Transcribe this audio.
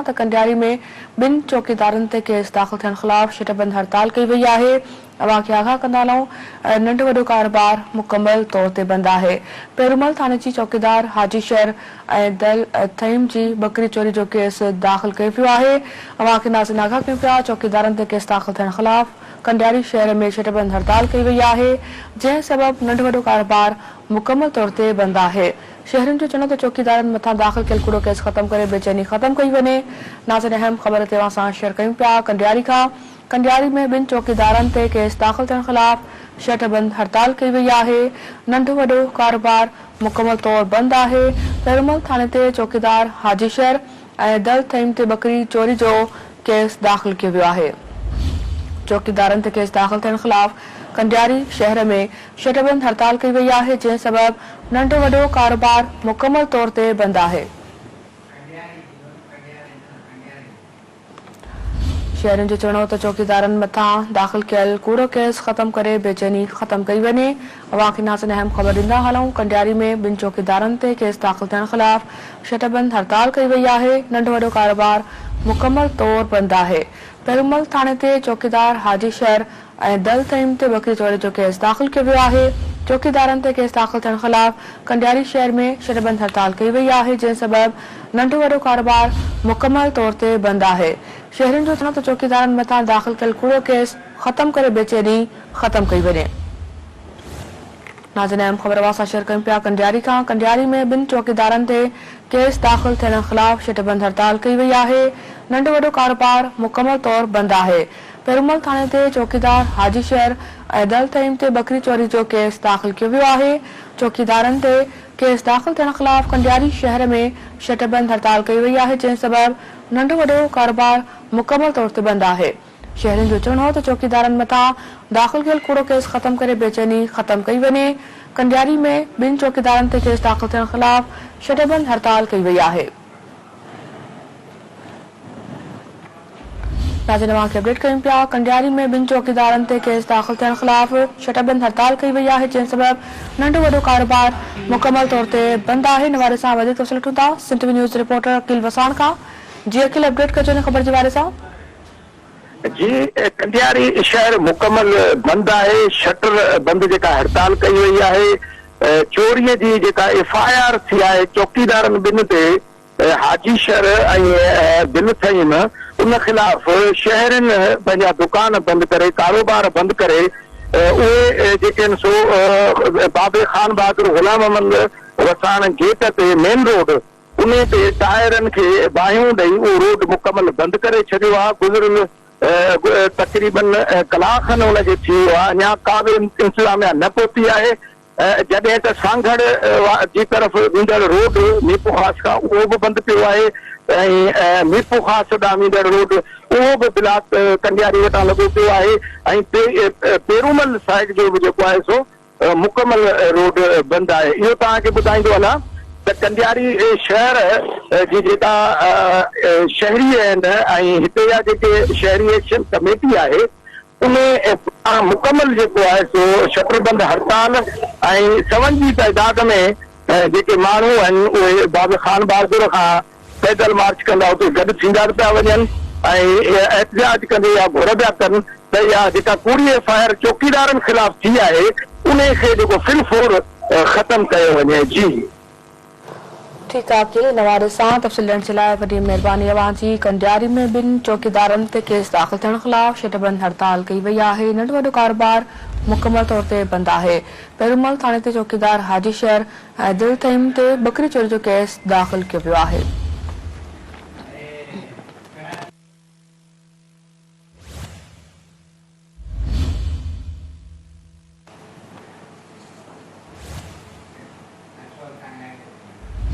ته ڪنڊياري ۾ ٻن چوڪيدارن تي ڪيس داخل ٿيڻ خلاف شٽربند هڙتال ڪئي وئي آهي، اوهان کي آگاهه ڪندا هلون ننڍو وڏو ڪاروبار مڪمل طور تي بند آهي، پيرومل ٿاڻي جي چوڪيدار حاجي شر ۽ دل ٿهيم جي ٻڪري چوري جو ڪيس داخل ڪيو ويو آهي، اوهان کي ناظرين آگاهه ڪيون پيا چوڪيدارن تي ڪيس داخل ٿيڻ خلاف ڪنڊياري شهر ۾ شٽربند هڙتال ڪئي وئي آهي، جنهن سبب ننڍو وڏو ڪاروبار مڪمل طور تي بند آهي. شهرين جو چوڻ هو ته چوڪيدارن مٿان داخل ڪيل ڪوڙو ڪيس ختم ڪري بيچيني ختم ڪئي وڃي. ناظرين اهم خبر تي اوهان سان شيئر ڪيون پيا ڪنڊياري کان ڪنڊياري ۾ ٻن چوڪيدارن تي ڪيس داخل ٿيڻ خلاف شٽر بند هڙتال ڪئي وئي آهي ننڍو وڏو ڪاروبار مڪمل طور بند آهي پيرومل ٿاڻي تي چوڪيدار حاجي شر ۽ دل ٿهيم تي ٻڪري چوري جو ڪيس داخل ڪيو ويو آهي. چوڪيدارن تي ڪيس داخل ٿيڻ خلاف ڪنڊياري شهر ۾ شٽربند هڙتال ڪئي وئي آهي، جنهن سبب ننڍو وڏو ڪاروبار مڪمل طور تي بند آهي. شهرين جو چوڻ هو ته چوڪيدارن مٿان داخل ڪيل ڪوڙو ڪيس ختم ڪري بيچيني ختم ڪئي وڃي. اوهان کي ناظرين اهم خبر ڏيندا هلون ڪنڊياري ۾ ٻن چوڪيدارن تي ڪيس داخل ٿيڻ خلاف شٽربند هڙتال ڪئي وئي آهي، ننڍو وڏو ڪاروبار مڪمل طور بند آهي. پيرومل ٿاڻي تي چوڪيدار حاجي شر ۽ دل ٿهيم تي ٻڪري چوري جو ڪيس داخل ڪيو ويو آهي، چوڪيدارن تي ڪيس داخل ٿيڻ خلاف ڪنڊياري شهر ۾ شٽربند هڙتال ڪئي وئي آهي، جنهن سبب ننڍو وڏو ڪاروبار مڪمل طور تي بند آهي. شهرين جو چوڻ ته چوڪيدارن مٿان داخل ڪيل ڪوڙو ڪيس ختم ڪري بيچيني ختم ڪئي وڃي. ناظرين اهم خبر اوهان سان شيئر ڪيون پيا ڪنڊياري کان ڪنڊياري ۾ ٻن چوڪيدارن تي ڪيس داخل ٿيڻ خلاف شٽربند هڙتال ڪئي وئي آهي ننڍو وڏو ڪاروبار مڪمل طور بند آهي پيرومل ٿاڻي تي چوڪيدار حاجي شير ۽ دل ٿهيم تي ٻڪري چوري جو ڪيس داخل ڪيو ويو آهي چوڪيدارن تي ڪيس داخل ٿيڻ خلاف ڪنڊياري شهر ۾ شٽربند هڙتال ڪئي وئي آهي جنهن سبب ننڍو وڏو ڪاروبار مڪمل طور تي بند آهي. شهرين جو چوڻ هو ته چوڪيدارن مٿان داخل ڪيل ڪوڙو ڪيس ختم ڪري بيچيني ختم ڪئي وڃي، ڪنڊياري ۾ ٻن چوڪيدارن تي ڪيس داخل ٿيڻ خلاف شٽربند هڙتال ڪئي وئي آهي. ناظرين اوهان کي اپڊيٽ ڪيون پيا ڪنڊياري ۾ ٻن چوڪيدارن تي ڪيس داخل ٿيڻ خلاف شٽربند هڙتال ڪئي وئي آهي جنهن سبب ننڍو وڏو ڪاروبار مڪمل طور تي بند آهي ان حوالي سان وڌيڪ تفصيل وٺون ٿا Sindh T V news reporter Aqeel Wassan کان جي عقيل اپڊيٽ ڪجو ان خبر جي حوالي سان. جي ڪنڊياري شهر مڪمل بند آهي، شٽر بند جيڪا هڙتال ڪئي وئي آهي، چوري جي جيڪا ايف I R ٿي آهي چوڪيدارن ٻن تي حاجي شر ۽ دل ٿهيم ان خلاف شهرين پنهنجا دڪان بند ڪري ڪاروبار بند ڪري اهي جيڪي آهن سو بابي خان بهادر غلام محمد وساڻ گيٽ تي مين روڊ انهي تي ٽائرن کي باهيون ڏئي اهو روڊ مڪمل بند ڪري ڇڏيو آهي، گذريل تقريبن ڪلاڪ کن ان کي ٿي ويو آهي اڃا ڪا به انتظاميا نه پهتي آهي، جڏهن ته سانگهڙ جي طرف ويندڙ روڊ ميرپورخاص کان اهو به بند پيو آهي ۽ ميرپورخاص ڏانهن ويندڙ روڊ اهو به بلاڪ ڪنڊياري وٽان لڳو پيو آهي ۽ پيرومل سائيڊ جو به جيڪو آهي سو مڪمل روڊ بند آهي اهو توهان کي ٻڌائيندو هلان ته ڪنڊياري شهر جي جيڪا شهري آهن ۽ هتي جا جيڪي شهري ايڪشن ڪميٽي آهي ان مڪمل جيڪو آهي سو شٽر بند هڙتال ۽ سون جي تعداد ۾ جيڪي ماڻهو آهن اهي باب خان بهادر کان پيدل مارچ ڪندا اتي گڏ ٿيندا به پيا وڃن ۽ احتجاج ڪندي اها گهر پيا ڪن ته اها جيڪا ڪوڙي ايف I R چوڪيدارن خلاف ٿي آهي انهي کي جيڪو في الفور ختم ڪيو وڃي جي. ٺيڪ آ عقيل ان حوالي سان تفصيل ڏيڻ جي لاء وڏي مهرباني اوهان جي ڪنڊياري ۾ ٻن چوڪيدارن تي ڪيس داخل ٿيڻ خلاف شٽربند هڙتال ڪئي وئي آهي ننڍو وڏو ڪاروبار مڪمل طور تي بند آهي پيرومل ٿاڻي تي چوڪيدار حاجي شير ۽ دل ٿهيم تي ٻڪري چوري جو ڪيس داخل ڪيو ويو آهي.